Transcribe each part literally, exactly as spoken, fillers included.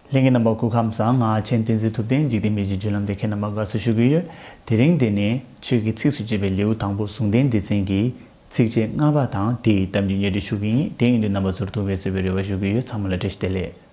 ལྷན་རྒྱས་རྣམ་པ་སྐུ་ཁམས་བཟང་། ང་མཁན་བསྟན་འཛིན་ཐུབ་བསྟན་འཇིག་རྟེན་མི་ཆོས་བརྒྱུད་ལམ་དེ་ཁྱེད་རྣམ་པ་དགའ་བསུ་ཞུ་གི་ཡོད། དེ་རིང་འདི་ནས་ཆོས་ཀྱི་ཚིགས་སུ་བཅད་པའི་ལེའུ་དང་པོ་ཟུང་ལྡན་སྡེ་ཚན་གྱི་ཚིགས་བཅད་ལྔ་པ་དང་དེ་ཡི་གཏམ་རྒྱུད་སྙན་སྒྲོན་ཞུ་གི་ཡིན། དེ་ཡིན་དུས་རྣམ་པ་ཚོར་ཐུགས་ཕན་གསོས་པའི་རེ་བ་ཞུ་གི་ཡོད། ཚང་མ་ལ་བཀྲ་ཤིས་བདེ་ལེགས།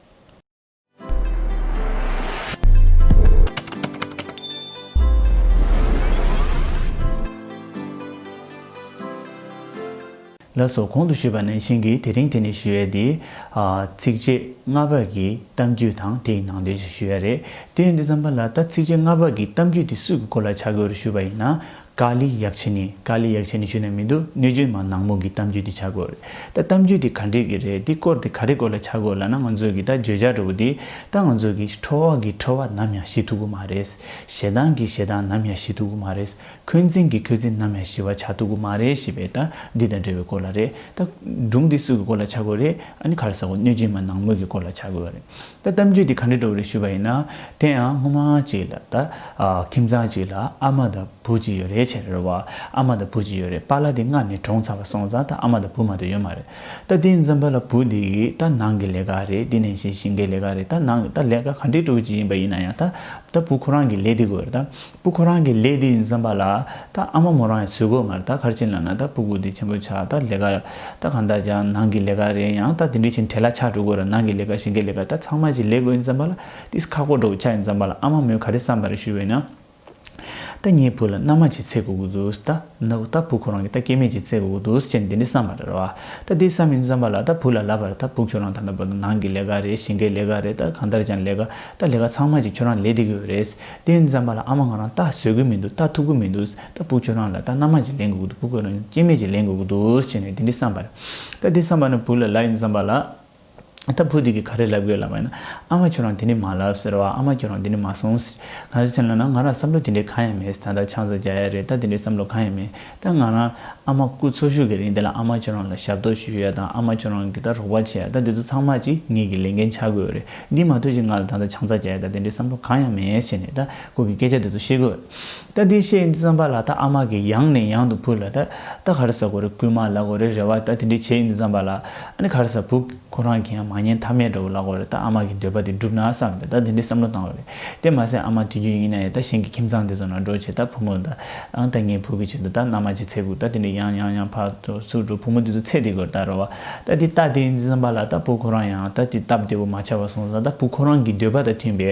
ལགས་སོ། གོང་དུ་ཞུས་པ་ནང་བཞིན་གྱི་དེ་རིང་དེ་ནས་ཞུ་ཡས་དེ། ཨ། ཚིགས་བཅད་ལྔ་པ་གི་གཏམ་རྒྱུད་དང་དེའི་ནང་དོན་ཞིག་ཞུ་ཡས་རེད། དེ་ཡིན་དུས་ཙམ་པ་ལ་ད་ཚིགས་བཅད་ལྔ་པ་གི་གཏམ་རྒྱུད་དེ་སུ་གི་སྐོར་ལ་ཆགས་ཀྱི་ཡོད་རེད་ཞུས་པ་ཡིན་ན། ཀཱ་ལི་ཡཀ་ཆི་ནི། ཀཱ་ལི་ཡཀ་ཆི་ནི་ཞུས་ན་མི་འདུག་གནོད་སྦྱིན་མ་ནག་མོ་གི་གཏམ་རྒྱུད་དེ་ཆགས་ཀྱི་ཡོད་རེད། ད་གཏམ་རྒྱུད་དེ་ག་འདྲས་ཀྱི་རེད། དེ་སྐོར་དེ་ག་རེ་སྐོར་ལ་ཆགས་ཀྱི་ཡོད་ལབ་ན། ང་ཚོ་གི་ད་བརྗོད་བྱ་འདྲ་བོ་དེ། ད་ང་ཚོ་གི་ཁྲོ་བ་གི་ཁྲོ་བ་ནམ་ཡང་ཞི་ཐུབ་ཀྱི་མ་རེད། ཞེ་སྡང་གི་ཞེ་སྡང་ནམ་ཡང་ཞི་ཐུབ་ཀྱི་མ་རེད། འཁོན་འཛིན་གྱི་འཁོན་འཛིན་ནམ་ཡང་ཞི་བ་ཆགས་ཐུབ་ཀྱི་མ་རེད་ཞེས་པའི་ད་འདི་དང་འབྲེལ་བའི་སྐོར་ལ་རེད། ད་སྒྲུང་འདི་སུ་གི་སྐོར་ལ་ཆགས་ཀྱི་ཡོད་རེད། ཨ་ནི་ག་རེ་ཟེར་དགོས། གནོད་སྦྱིན་མ་ནག་མོ་གི་སྐོར་ལ་ཆགས་ཀྱི་ཡོད་རེད། ད་གཏམ་རྒྱུད་འདི་ག་འདྲ་འདྲ་བོ་རེད་ཞུས་པ་ཡིན་ན། དེ་ཡང་སྔོན་མ་ཅིག་ལ་ད། ཨ། ཁྱིམ་ཚང་ཅིག་ལ་ཨ་མ་དང་བུ་གཅིག་ཡོད་རེད་བྱས་རེད་བ། ཨ་མ་དང་བུ་གཅིག་ཡོད་རེད། པཱ་ལགས་དེ་མངལ་ནས་གྲོངས་ཚར་བ་སོང་ཙང་ད་ཨ་མ་དང་བུ་མ་གཏོགས་ཡོད་མ་རེད། ད་དེ་ཡིན་ཙམ་པ་ལ་བུ་དེ་ཡིས་ད་ནང་གི་ལས་ཀ་རེད། དེ་ནང་བཞིན་ཞིང་ཁའི་ལས་ཀ་རེད། ད་ནང་གི་ད་ལས་ཀ་ག་འདྲའི་འདྲ་བོ་ཅིག་ཡིན་པ་ཡིན་ན་ཡང་ད། ད་བུ་ཁོ་རང་གི་ལས་དེ་དགོས་རེད། ད་བུ་ཁོ་རང་གི་ལས་དེ་ཡིན་ཙམ་པ་ལ་ད་ཨ་མ་མོ་རང་ཡང་བཟོད་དགོས་མ་རེད། ད་ག་རེ་བྱས་ལབ་ན་ད་སྤུ་གུ་དེ་ཆེན་པོ་ཆགས། ད་ལས་ཀ་ད་གང་ལྟར་ཀྱང་ནང་གི་ལས་ཀ་རེད། ཡང་ད་དེ་འདྲ་བྱས་བྲེལ་བ་ཆགས་འགྲོ་གི་རེད། ནང་གི་ལས་ཀ་ཞིང་ཁའི་ལས་ཀ་ད་ཚང་མ་ཅིག་ལས་དགོས་ཡིན་ཙམ་པ་ལ་དེ་ཁག་པོ་འདྲ་བོ་ཆགས་ཡིན་ཙམ་པ་ལ་ཨ་མ་མོས་ག་རེ་བསམ་པ་རེད་ཞུས་པ་ཡིན་ན། ད་ངའི་བུ་ལ་མནའ་མ་ཅིག་འཚོལ་དགོས་ཀྱི་འདུག་ད་ན་ད་བུ་ཁོ་རང་གི་ད་སྐྱེ་དམན་ཅིག་འཚོལ་དགོས་ཀྱི་འདུག་ཟེར་ནས་འདི་འདྲ་བསམ་པ་རེད་བ། ད་འདི་བསམ་ཡིན་ཙམ་པ་ལ་ད་བུ་ལ་ལབ་པ་རེད། ད་བུ་ཁྱོད་རང་ད་ལྟ་བར་དུ་ནང་གི་ལས་ཀ་རེད། ཞིང་ཁའི་ལས་ཀ་རེད། ད་གང་ལྟར་ཀྱང་ལས་ཀ་ད་ལས་ཀ་ཚང་མ་ཅིག་ཁྱོད་རང་ལས་བསྡད་ཀྱི་ཡོད་རེད། དེ་ཡིན་ཙམ་པ་ལ་ཨ་མ་ང་རང་ད་བཟོད་ཀྱི་མི་འདུག་ད་ཐུབ་ཀྱི་མི་འདུག་ད་བུ་ཁྱོད་རང་ལ་ད་མནའ་མ་ཅིག་ལེན་དགོས་ཀྱི་འདུག་བུ་ཁྱོད་རང་སྐྱེ་དམན་ཅིག་ལེན་དགོས་ཀྱི་འདུག་ཟེར་ནས་འདི་འདྲ་བསམ་པ་རེད། ད་འདི་བསམ་པ་ནས་བུ་ལ་ལབ་ཡིན་ཙམ་པ་ལ། ད་བུ་དེ་གིས་ག་རེ་ལབ་ཀྱི་ཡོད་ལབ་པ་ཡིན་ན། ཨ་མ་ཁྱོད་རང་དེ་འདྲ་མ་ལབ་ཟེར་བ། ཨ་མ་ཁྱོད་རང་དེ་འདྲ་མ་གསུངས་ཟེར། ག་རེ་བྱས་ལབ་ན་ང་རང་བསམ་བློ་དེ་འདྲ་གང་ཡང་མེད། ད་ལྟ་ཆང་ས་རྒྱག་ཡ་རེད། ད་དེ་འདྲའི་བསམ་བློ་གང་ཡང་མེད། ད་ང་རང་ཨ་མ་སྐུ་འཚོ་བཞུགས་ཀྱི་རིང་དེ་ལ་ཨ་མ་ཁྱོད་རང་ལ་ཞབས་ཏོག་ཞུ་ཡ་དང་ཨ་མ་ཁྱོད་རང་གི་ད་རོགས་པ་བྱེད་ཡ་ད་དེ་ཚོ་ཚང་མ་ཅིག་ངེད་ཀྱི་ལས་འགན་ཆགས་ཀྱི་ཡོད་རེད། འདི་མ་གཏོགས་ཅིག་ང་ལ་ད་ལྟ་ཆང་ས་རྒྱག་ཡ་ད་དེ་འདྲའི་བསམ་བློ་གང་ཡང་མེད་ཟེར་ནས་ད་ཁོ་གི་སྐད་ཆ་དེ་ཚོ་བཤད་ཀྱི་ཡོད་རེད། ད་འདི་བཤད་ཡིན་དུས་ཙམ་པ་ལ་ད་ཨ་མ་གིས་ཡང་ནས་ཡང་དུ་བུ་ལ་ད་ད་ག་རེ་ཟེར་དགོས་རེད། སྐུལ་མ་ལབ་དགོས་རེད། རེ་བ་ད་དེ་འདྲ་བྱས་ཡིན་དུས་ཙམ་པ་ལ་ཨ་ནི་ག་རེ་ཟེར། བུ་ཁོ་རང་གིས་ཡང་མ་ཉན་ཐབས་མེད་འདྲ་བོ་ལབ་དགོས་རེད། ད་ཨ་མ་གི་འདོད་པ་དེ་འགྲུབ་ན་བསམ་སྟེ་ད་དེ་འདྲའི་བསམ་བློ་བཏང་བ་རེད། དེ་མ་ཟད་ཨ་མ་དུས་རྒྱུན་ཡིན་ན་ཡང་ད་གཞན་གྱི་ཁྱིམ་ཚང་དེ་ཚོ་ནང་འགྲོ་བྱས་ད་བུ་མོ་ད་ཨང་ད་ངའི་བུ་གི་ཆེད་དུ་ད་མནའ་མ་ཅིག་འཚོལ་དགོས། ད་དེ་འདྲ་ཡང་ཡང་ཡང་ཕར་ཚུར་འགྲོ། བུ་མོ་དེ་ཚོ་འཚོལ་བསྡད་དགོས་རེད། ད་རེད་བ། ད་དེ་ལྟ་དེ་ཡིན་དུས་ཙམ་པ་ལ་ད་བུ་ཁོ་རང་ཡང་ད་དེ་སྟབས་བདེ་བོ་མ་ཆགས་པ་སོང་ཙང་ད་བུ་ཁོ་རང་གི་འདོད་པ་དང་མཐུན་པའི་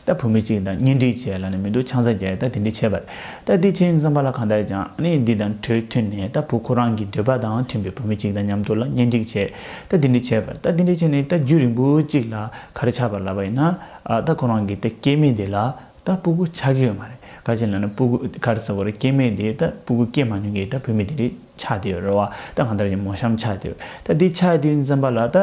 ད་བུད་མེད་ཅིག་དང་གཉེན་སྒྲིག་བྱས་ལབ་ནས་མི་འདུག་ཆང་ས་རྒྱག་ཡ་ད་དེ་འདྲ་བྱས་པ་རེད། ད་འདི་བྱས་ཡིན་ཙམ་པ་ལ་གང་ལྟར་ཀྱང་ཨ་ནི་འདི་དང་གྲོས་མཐུན་ནས་ད་བུ་ཁོ་རང་གི་འདོད་པ་དང་མཐུན་པའི་བུད་མེད་ཅིག་དང་མཉམ་དུ་ལ་གཉེན་སྒྲིག་བྱས། ད་འདི་འདྲ་བྱས་པ་རེད། ད་འདི་འདྲ་བྱས་ནས་ད་རྒྱུན་རིང་པོ་ཅིག་ལ་ག་རེ་ཆགས་པ་ལབ་པ་ཡིན་ན། ཨ་ད་ཁོ་རང་གི་ད་སྐྱེ་དམན་དེ་ལ་ད་སྤུ་གུ་ཆགས་ཀྱི་ཡོད་མ་རེད། ག་རེ་བྱས་ལབ་ན་སྤུ་གུ་ག་རེ་ཟེར་དགོས་རེད། སྐྱེ་དམན་དེ་ད་སྤུ་གུ་སྐྱེ་མ་མྱོང་མཁན་ད་བུད་མེད་དེ་འདྲ་ཆགས་བསྡད་ཡོད་རེད་བ། ད་གང་ལྟར་ཀྱང་མོ་གཤམ་ཆགས་བསྡད་ཡོད། ད་འདི་ཆགས་བསྡད་ཡོད་ཙམ་པ་ལ་ད།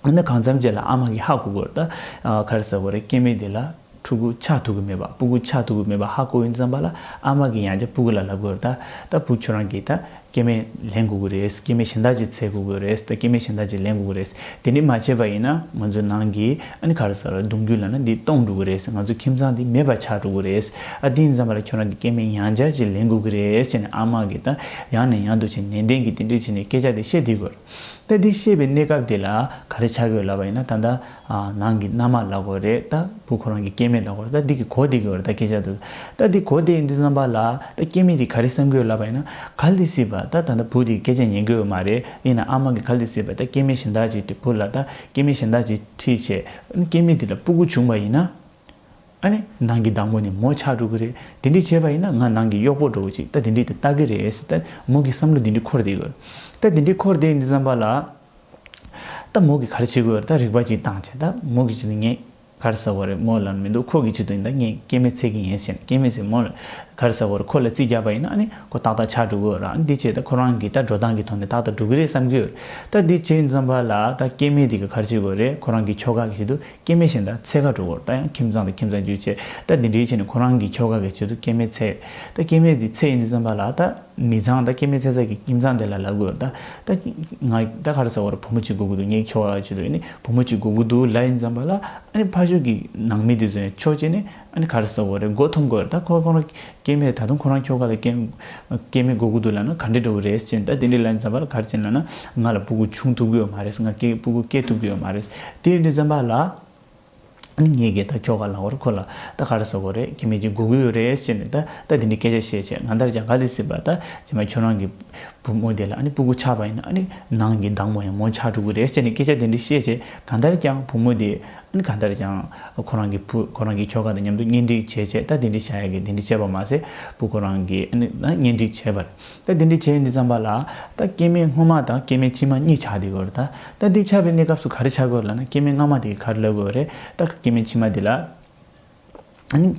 ཨ་ནི་གང་འཚམ་ཅིག་ལ་ཨ་མ་གིས་ཧ་གོ་གི་ཡོད་རེད། ད་ཨ་ག་རེ་ཟེར་དགོས་རེད། སྐྱེ་དམན་དེ་ལ་ཕྲུ་གུ་ཆགས་ཐུབ་ཀྱི་མེད་པ། སྤུ་གུ་ཆགས་ཐུབ་ཀྱི་མེད་པ་ཧ་གོ་ཡོང་ཙམ་པ་ལ་ཨ་མ་གིས་ཡང་བསྐྱར་སྤུ་གུ་ལ་ལབ་ཀྱི་ཡོད་རེད། ད་ད་བུ་ཁྱོད་རང་གིས་ད་སྐྱེ་དམན་ལེན་དགོས་ཀྱི་རེད། སྐྱེ་དམན་གཞན་དག་ཅིག་འཚོལ་དགོས་ཀྱི་རེད། ད་སྐྱེ་དམན་གཞན་དག་ཅིག་ལེན་དགོས་ཀྱི་རེད། དེ་འདྲ་མ་བྱས་པ་ཡིན་ན་ང་ཚོའི་ནང་གི་ཨ་ནི་ག་རེ་ཟེར་དགོས་རེད། གདུང་རྒྱུད་ལབ་ན་འདི་སྟོངས་འགྲོ་གི་རེད། ང་ཚོའི་ཁྱིམ་ཚང་འདི་མེད་པ་ཆགས་འགྲོ་གི་རེད། ཨ་དེ་ཡིན་ཙམ་པ་ལ་ཁྱོད་རང་གིས་སྐྱེ་དམན་ཡང་བསྐྱར་ཅིག་ལེན་དགོས་ཀྱི་རེད་ཟེར་ནས་ཨ་མ་གིས་ད་ཡང་ནས་ཡང་དུ་ཅིག་ནན་ཏན་གྱིས་དེ་འདྲ་བྱས་ནས་སྐད་ཆ་དེ་བཤད་བསྡད་ཡོད་རེད། ད་འདི་བཤད་པའི་གནས་སྐབས་དེ་ལ་ག་རེ་ཆགས་ཀྱི་ཡོད་ལབ་པ་ཡིན་ན། ད་ལྟ་ཨ་ནང་གི་མནའ་མ་ལབ་དགོས་རེད། ད་བུ་ཁོ་རང་གི་སྐྱེ་དམན་ལབ་དགོས་རེད། ད་འདི་གི་གོ་བསྡད་ཀྱི་ཡོད་རེད། ད་སྐད་ཆ་དེ་ད་འདི་གོ་བསྡད་ཡིན་དུས་ཙམ་པ་ལ་ད་སྐྱེ་དམན་དེ་ག་རེ་བསམ་གྱི་ཡོད་ལབ་པ་ཡིན་ན། གལ་ཏེ་སྲིད་པ་ད་ད་ལྟ་བུ་དེ་སྐད་ཆ་ཉན་གྱི་ཡོད་མ་རེད། ཡིན་ན་ཨ་མ་གིས་གལ་ཏེ་སྲིད་པ་ད་སྐྱེ་དམན་གཞན་དག་ཅིག་བུ་ལ་ད་སྐྱེ་དམན་གཞན་དག་ཅིག་ཁྲིད་བྱས་སྐྱེ་དམན་དེ་ལ་སྤུ་གུ་བྱུང་བ་ཡིན་ན། ཨ་ནི་ནང་གི་བདག་མོ་ནི་མོ་ཆགས་འགྲོ་གི་རེད། དེ་འདྲ་བྱས་པ་ཡིན་ན་ང་ནང་གི་གཡོག་པོ་འདྲ་བོ་ཅིག་ད་དེ་འདྲ་དེ་ལྟ་གི་རེད་ཟེར། ད་མོ་གི་བསམ་བློ་དེ་འདྲ་འཁོར་བསྡད་ཡོད། ད་དེ་འདྲ་འཁོར་བསྡད་ཡིན་དུས་ཙམ་པ་ལ། ད་མོ་གིས་ག་རེ་བྱེད་དགོས་རེད། ད་རིག་པ་ཅིག་བཏང་བྱས་ད་མོ་གི་ཆེད་དུ་ངས་ག་རེ་ཟེར་དགོས་རེད། མོ་ལབ་ན་མི་འདུག་ཁོ་གི་ཆེད་དུ་ཡིན། ད་ངས་སྐྱེ་དམན་འཚོལ་གི་ཡིན་ཟེར་ནས་སྐྱེ་དམན་ཟེར་མོ་ལ་ག་རེ་ཟེར་དགོས་རེད། ཁོ་ལ་རྩིས་རྒྱག་པ་ཡིན་ན་ཨ་ནི་ཁོ་ཏག་ཏག་ཆགས་འགྲོ་གི་ཡོད་རེད། ཨ་ནི་འདི་བྱས་ད་ཁོ་རང་གི་ད་འགྲོ་སྟངས་ཀྱི་ཐོག་ནས་ཏག་ཏག་འགྲོ་གི་རེད་བསམ་གྱི་ཡོད། ད་འདི་བྱས་ཡིན་དུས་ཙམ་པ་ལ་ད་སྐྱེ་དམན་དེ་གིས་ག་རེ་བྱེད་དགོས་རེད། ཁོ་རང་གི་ཁྱོ་ག་གི་ཆེད་དུ་སྐྱེ་དམན་གཞན་དག་འཚོལ་ག་འགྲོ་གི་ཡོད་རེད། ད་ཡང་ཁྱིམ་ཚང་དང་ཁྱིམ་ཚང་བརྒྱུད་བྱས་ད་འདི་འདྲའི་བྱས་ནས་ཁོ་རང་གི་ཁྱོ་ག་གི་ཆེད་དུ་སྐྱེ་དམན་འཚོལ། ད་སྐྱེ་དམན་དེ་འཚོལ་ཡིན་དུས་ཙམ་པ་ལ་ད། མི་ཚང་དང་སྐྱེ་དམན་འཚོལ་ས་གི་ཁྱིམ་ཚང་དེ་ལ་ལབ་དགོས། ད་ད་ང་ད་ག་རེ་ཟེར་དགོས་རེད། བུ་མོ་གཅིག་དགོས་ཀྱི་འདུག་ངའི་ཁྱོ་ག་ཆེད་དུ་ཨ་ནི་བུ་མོ་གཅིག་དགོས་ཀྱི་འདུག་ལབ་ཡིན་ཙམ་པ་ལ་ཨ་ནི་ཕར་ཕྱོགས་ཀྱི་ནང་མི་དེ་ཚོ་ཡང་ཕྱོགས་གཅིག་ནས་ཨ་ནི་ག་རེ་ཟེར་དགོས་རེད། མགོ་འཐོམ་དགོས་རེད། ད་ཁོ་ཁོ་རང་སྐྱེ་དམན་ད་དུང་ཁོ་རང་ཁྱོ་ག་ལ་སྐྱེ་སྐྱེ་དམན་དགོས་ཀྱི་འདུག་ལབ་ན་ག་འདྲ་འདྲ་བོ་རེད་ཟེར། ད་དེ་འདྲ་ལབ་ཡིན་ཙམ་པ་ལ་ག་རེ་བྱས་ལབ་ན་ང་ལ་སྤུ་གུ་བྱུང་ཐུབ་ཀྱི་ཡོད་མ་རེད། ང་སྐྱེ་སྤུ་གུ་སྐྱེ་ཐུབ་ཀྱི་ཡོད་མ་རེད། དེ་ཡིན་དུས་ཙམ་པ་ལ། ཨ་ནི་ངེད་ཀྱིས་ད་ཁྱོ་ག་ལ་བར་ཁོ་ལ་ད་ག་རེ་ཟེར་དགོས་རེད། སྐྱེ་དམན་ཅིག་དགོས་ཀྱི་ཡོད་རེད་ཟེར་ནས་ད་ད་དེ་འདྲའི་སྐད་ཆ་བཤད་བྱས། གང་ལྟར་ཀྱང་ག་དེ་སྲིད་པ་ད་རྗེས་མ་ཁྱོད་རང་གི་བུ་མོ་དེ་ལ་ཨ་ནི་སྤུ་གུ་ཆགས་པ་ཡིན་ན། ཨ་ནི་ནང་གི་བདག་མོ་ཡང་མོ་ཆགས་འགྲོ་གི་རེད་ཟེར་ནས་སྐད་ཆ་དེ་འདྲ་བཤད་བྱས། གང་ལྟར་ཀྱང་བུ་མོ་དེ་ཨ་ནི་གང་ལྟར་ཀྱང་ཁོ་རང་གི་བུ་ཁོ་རང་གི་ཁྱོ་ག་དང་མཉམ་དུ་གཉེན་སྒྲིག་བྱས་བྱས། ད་དེ་འདྲ་བྱ་ཡ་གི་དེ་འདྲ་བྱས་པ་མ་ཟད། བུ་ཁོ་རང་གི་ཨ་ནི་ད་གཉེན་སྒྲིག་བྱས་པ་རེད། ད་དེ་འདྲ་བྱས་ཡིན་དུས་ཙམ་པ་ལ་ད་སྐྱེ་དམན་སྔོན་མ་དང་སྐྱེ་དམན་ཕྱི་མ་གཉིས་ཆགས་བསྡད་ཡོད་རེད། ད་ད་འདི་ཆགས་པའི་གནས་སྐབས་སུ་ག་རེ་ཆགས་ཀྱི་ཡོད་ལབ་ན། སྐྱེ་དམན་སྔ་མ་དེ་གིས་ག་རེ་ལབ་ཀྱི་ཡོད་རེད། ད་སྐྱེ་དམན་ཕྱི་མ་དེ་ལ་ཨ་ནི་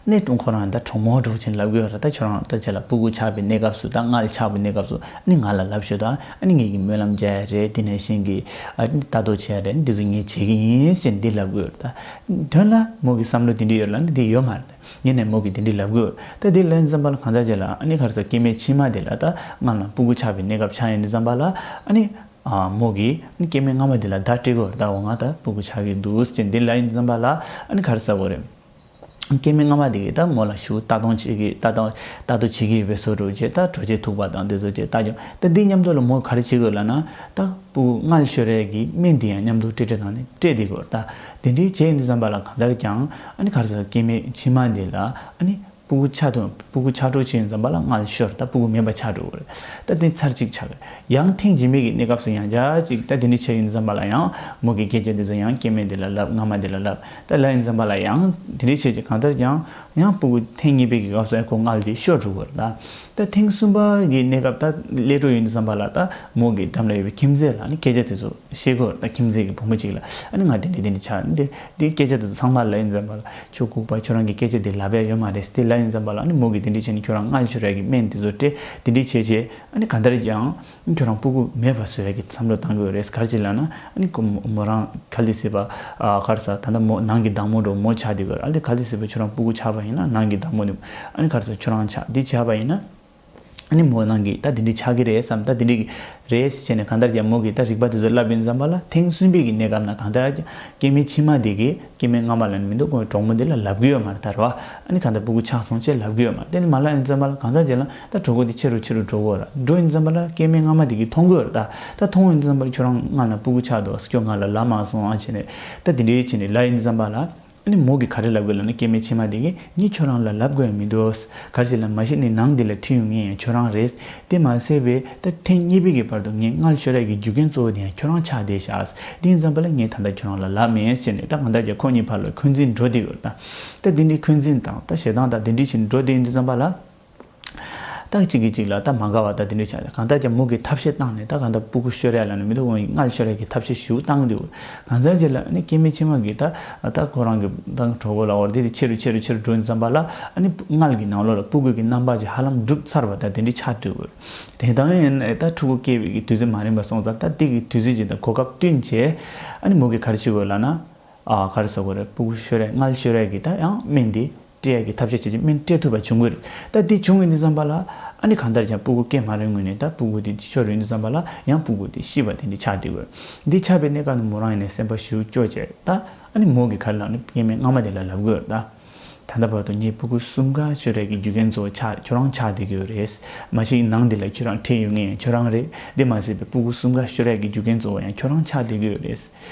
ནས་ཀྲུང་ཁོ་རང་ད་གྲོགས་མོ་འགྲོ་ཆེན་ལབ་ཀྱི་ཡོད་རེད། ད་ཁྱོད་རང་ད་ཁྱེད་ལ་སྤུ་གུ་ཆགས་པའི་གནས་སྐབས་སུ། ད་མངལ་ཆགས་པའི་གནས་སྐབས་སུ་ཨ་ནི་ང་ལ་ལབ་ཤོག་དང་། ཨ་ནི་ངེད་ཀྱིས་སྨོན་ལམ་རྒྱག་ཡ་རེད། དེ་ནས་གཞན་གྱིས་ཨ་ནི་ལྟ་རྟོག་བྱེད་ཡ་རེད། འདི་ཚོ་ངས་བྱེད་ཀྱི་ཡིན་ཟེར་འདི་ལབ་ཀྱི་ཡོད་རེད། ད་དོན་ལ་མོ་གི་བསམ་བློ་དེ་འདྲ་ཡོད་ལབ་ན་འདི་ཡོད་མ་རེད། ངས་ནས་མོ་གི་དེ་འདྲ་ལབ་ཀྱི་ཡོད། ད་དེ་ལབ་ཡིན་ཙམ་པ་ལ་གང་ལྟར་ཅིག་ལ་ཨ་ནི་ག་རེ་ཟེར། སྐྱེ་དམན་ཕྱི་མ་དེ་ལ་ད་མངལ་ནང་སྤུ་གུ་ཆགས་པའི་གནས་སྐབས་ཆགས་ཡིན་དུས་ཙམ་པ་ལ་ཨ་ནི་ཨ་མོ་གིས་ཨ་ནི་སྐྱེ་དམན་སྔ་མ་དེ་ལ་བརྡ་སྤྲད་ཀྱི་ཡོད་རེད། ད་འོ་ང་ད་སྤུ་གུ་ཆགས་ཀྱི་འདུག་ཟེར་འདི་ལབ་ཡིན་དུས་ཙམ་པ་ལ་ཨ་ནི་ག་རེ་ཟེར་དགོས་རེད། སྐྱེ་དམན་སྔ་མ་དེ་གིས་ད་མོ་ལ་ཞུ་ལྟ་སྟངས་བྱེད་ཀྱི་ལྟ་སྟངས་ལྟ་རྟོག་བྱེད་ཀྱི་ཡོད་པའི་བཟོ་འདྲ་བྱས། ད་གྲོ་ཆས་ཐུག་པ་དང་དེ་ཚོ་བྱས། ལྟ་སྐྱོང་། ད་འདི་མཉམ་དུ་ལ་མོ་ག་རེ་བྱེད་དགོས་ལབ་ན། ད་སྤུ་གུ་མངལ་ཤོར་ཡས་ཀྱི་སྨན་དེ་ཡང་མཉམ་དུ་སྤྲད་སྤྲད་བཏང་ནས་སྤྲད་བསྡད་དགོས། ད་དེ་འདྲའི་བྱས་ཡིན་དུས་ཙམ་པ་ལ་གང་ལྟར་ཀྱང་ཨ་ནི་ག་རེ་ཟེར། སྐྱེ་དམན་ཕྱི་མ་དེ་ལ་ཨ་ནི་སྤུ་གུ་ཆགས་ཐུབ། སྤུ་གུ་ཆགས་འགྲོ་བྱས་ཡིན་དུས་ཙམ་པ་ལ་མངལ་ཤོར། ད་སྤུ་གུ་མེད་པ་ཆགས་འགྲོ་གི་རེད། ད་དེ་ཚར་གཅིག་ཆགས་ཀྱི་རེད། ཡང་ཐེངས་རྗེས་མའི་གི་གནས་སྐབས་སུ་ཡང་བསྐྱར་ཅིག་ད་དེ་འདྲ་བྱས་ཡིན་དུས་ཙམ་པ་ལ་ཡང་མོ་གི་སྐད་ཆ་དེ་ཚོ་ཡང་སྐྱེ་དམན་དེ་ལ་ལབ། སྔ་མ་དེ་ལ་ལབ། ད་ལབ་ཡིན་དུས་ཙམ་པ་ལ་ཡང་དེ་འདྲ་བྱས་ཅིག་གང་ལྟར་ཀྱང་ཡང་སྤུ་གུ་ཐེངས་གཉིས་པའི་གི་སྐབས་སུ་ཡང་ཁོ་མངལ་དེ་ཤོར་འགྲོ་གི་རེད། ད་ད་ཐེངས་གསུམ་པ་གི་གནས་སྐབས་ད་སླེབས་འགྲོ་ཡིན་དུས་ཙམ་པ་ལ་ད་མོ་གི་འགྲམ་ལ་ཡོད་པའི་ཁྱིམ་མཚེས་ལ་ནི་སྐད་ཆ་དེ་ཚོ་བཤད་ཀྱི་ཡོད་རེད། ད་ཁྱིམ་མཚེས་ཀྱི་བུ་མོ་གཅིག་ལ་ཨ་ནི་ང་དེ་འདྲ་དེ་འདྲ་ཆགས། འདི་འདི་སྐད་ཆ་དེ་ཚོ་ཚང་མ་ལབ་ཡིན་དུས་ཙམ་པ་ལ། ཁྱོད་ལྐུགས་པ། ཁྱོད་རང་གི་སྐད་ཆ་དེ་ལབ་ཡ་ཡོད་མ་རེད་ཟེར་དེ་ལབ་ཡིན་དུས་ཙམ་པ་ལ་ཨ་ནི་མོ་གིས་དེ་འདྲ་བྱས་ནས་ཁྱོད་རང་མངལ་ཤོར་ཡ་གི་སྨན་དེ་ཚོ་སྤྲད། དེ་འདྲ་བྱས་བྱས་ཨ་ནི་གང་ལྟར་ཀྱང་ཁྱོད་རང་སྤུ་གུ་མེད་པ་བཟོ་ཡ་གི་བསམ་བློ་བཏང་གི་ཡོད་རེད། ག་རེ་བྱས་ལབ་ན་ཨ་ནི་ཁོ་མོ་མོ་རང་ག་ལེ་སྲིད་པ། ཨ་ག་རེ་ཟེར། ད་ལྟ་མོ་ནང་གི་བདག་མོ་འགྲོ་མོ་ཆགས་བསྡད་ཡོད་རེད། ཨ་ནི་ག་ལེ་སྲིད་པ་ཁྱོད་རང་སྤུ་གུ་ཆགས་པ་ཡིན་ན་ནང་གི་བདག་མོ་དེ་ཨ་ནི་ག་རེ་ཟེར། ཁྱོད་རང་ཆགས་འདི་ཆགས་པ་ཡིན་ན། ཨ་ནི་མོ་ནང་གི་ད་དེ་འདྲ་ཆགས་ཀྱི་རེད་བསམ། ད་དེ་འདྲ་གི་རེད་ཟེར་བྱས་ནས་གང་ལྟར་ཀྱང་མོ་གིས་ད་རིག་པ་དེ་ཚོ་བསླབས་ཡིན་དུས་ཙམ་པ་ལ་ཐེངས་གསུམ་པའི་གི་གནས་སྐབས་ན་གང་ལྟར་ཀྱང་སྐྱེ་དམན་ཕྱི་མ་དེ་གིས་སྐྱེ་དམན་སྔ་མ་ལ་ནི་མི་འདུག་གོ་གྲོགས་མོ་དེ་ལ་ལབ་ཀྱི་ཡོད་མ་རེད། ད་རེད་བ། ཨ་ནི་གང་ལྟར་སྤུ་གུ་ཆགས་སོང་ཅེས་ལབ་ཀྱི་ཡོད་མ་རེད། དེ་ནི་མ་ལབ་ཡིན་དུས་ཙམ་པ་ལ་གང་ལྟར་བྱས་ལ་ད་གྲོགས་པོ་དེ་ཕྱི་རུ་ཕྱི་རུ་འགྲོ་གི་ཡོད་རེད། འགྲོ་ཡིན་དུས་ཙམ་པ་ལ་སྐྱེ་དམན་སྔ་མ་དེ་གིས་མཐོང་གི་ཡོད་རེད། ད་ད་མཐོང་ཡིན་དུས་ཙམ་པ་ལ་ཁྱོད་རང་སྔ་ལ་སྤུ་གུ་ཆགས་འདུག་ཁྱོད་ང་ལ་ལབ་མ་སོང་ཨ་བྱས་ནས་ད་དེ་འདྲ་བྱས་ནས་ལབ་ཡིན་དུས་ཙམ་པ་ལ། ཨ་ནི་མོ་གིས་ག་རེ་ལབ་དགོས་ལབ་ན། སྐྱེ་དམན་ཕྱི་མ་དེ་གིས་ངས་ཁྱོད་རང་ལ་ལབ་དགོས་ཡ་མི་འདུག་ག་རེ་བྱས་ལབ་ན་མ་གཞི་ནས་ནང་འདི་ལ་ཁྲིད་ཡོང་མཁན་ཡང་ཁྱོད་རང་རེད། དེ་མ་ཟད་པའི་ད་ཐེངས་གཉིས་པའི་གི་བར་དུ་ངས་མངལ་ཤོར་ཡ་གི་རྒྱུ་རྐྱེན་གཙོ་བོ་དེ་ཡང་ཁྱོད་རང་ཆགས་བསྡད་ཤག་དེ་ཡིན་ཙམ་པ་ལ་ངས་ད་ལྟ་ཁྱོད་རང་ལ་ལབ་མེད་ཟེར་ནས་ད་གང་ལྟར་ཀྱང་ཁོ་གཉིས་བར་ལ་འཁོན་འཛིན་འགྲོ་བསྡད་ཡོད་རེད། ད་ད་དེ་འདྲའི་འཁོན་འཛིན་དང་ད་ཞེ་སྡང་དང་དེ་འདྲ་བྱས་ནས་འགྲོ་བསྡད་ཡིན་དུས་ཙམ་པ་ལ། ད་གཅིག་གིས་གཅིག་ལ་ད་མ་དགའ་བ་ད་དེ་འདྲ་ཆགས། གང་ལྟར་ཀྱང་མོ་གིས་ཐབས་ཤེས་བཏང་ནས་ད་གང་ལྟར་སྤུ་གུ་ཤོར་ཡ་ལབ་ན་མི་འདུག་མངལ་ཤོར་ཡ་གི་ཐབས་ཤེས་ཞེ་པོ་བཏང་གི་འདུག་གང་ལྟར་ཅིག་ལ་ནི་སྐྱེ་དམན་ཕྱི་མ་གིས་ད་ད་ཁོ་རང་གི་ད་གྲོགས་པོ་ལ་འོར་དེ་དེ་ཕྱི་རུ་ཕྱི་རུ་ཕྱི་རུ་འགྲོ་ཡིན་དུས་ཙམ་པ་ལ་ཨ་ནི་མངལ་གྱི་ནང་ལོགས་ལ་སྤུ་གུ་གི་རྣམ་པ་ཅིག་ཧ་ལམ་གྲུབ་ཚར་བ་ད་དེ་འདྲ་ཆགས་འདུག་དེ་དང་ཡིན་ད་ཕྲུ་གུ་སྐྱེ་བའི་གི་དུས་ཚོད་མ་རན་པ་སོང་ཙང་ད་དེ་གི་དུས་ཚོད་ཅིག་དང་གོ་སྐབས་བསྟུན་བྱས་ཨ་ནི་མོ་གིས་ག་རེ་བྱེད་དགོས་ལབ་ན། ཨ་ག་རེ་ཟེར་དགོས་རེད། སྤུ་གུ་ཤོར་ཡ་མངལ་ཤོར་ཡ་གི་ད་ཡང་སྨན་དེ་སྤྲད་ཡ་གི་ཐབས་ཤེས་བྱེད་ཀྱི་སྨན་སྤྲད་ཐུབ་པ་བྱུང་གི་རེད། ད་དེ་བྱུང་ཡིན་དུས་ཙམ་པ་ལ་ཨ་ནི་གང་ལྟར་ཀྱང་སྤུ་གུ་སྐྱེ་མ་རན་སྔོན་ནས་ད་སྤུ་གུ་དེ་ཤོར་ཡིན་དུས་ཙམ་པ་ལ་ཡང་སྤུ་གུ་དེ་ཤི་བ་དེ་འདྲ་ཆགས་བསྡད་ཡོད། འདི་ཆགས་པའི་གནས་སྐབས་ནས་མོ་རང་ཡིན་ནའི་སེམས་པ་ཞེ་པོ་སྐྱོ་བྱས། ད་ཨ་ནི་མོ་གིས་ག་རེ་ལབ་ན་སྐྱེ་དམན་སྔ་མ་དེ་ལ་ལབ་དགོས་རེད་ད། ད་ལྟ་བར་དུ་ངའི་སྤུ་གུ་གསུམ་ཀ་ཤོར་ཡ་གི་རྒྱུ་རྐྱེན་གཙོ་བོ་ཆགས་ཁྱོད་རང་ཆགས་བསྡད་ཀྱི་ཡོད་རེད། མ་གཞི་ནང་འདི་ལ་ཁྱོད་རང་ཁྲིད་ཡོང་མཁན་ཡང་ཁྱོད་རང་རེད། དེ་མ་ཟད་པའི་སྤུ་གུ་གསུམ་ཀ་ཤོར་ཡ་གི་རྒྱུ་རྐྱེན་གཙོ་བོ་ཡང་ཁྱོད་རང་ཆགས་བསྡད་ཀྱི་ཡོད་རེད།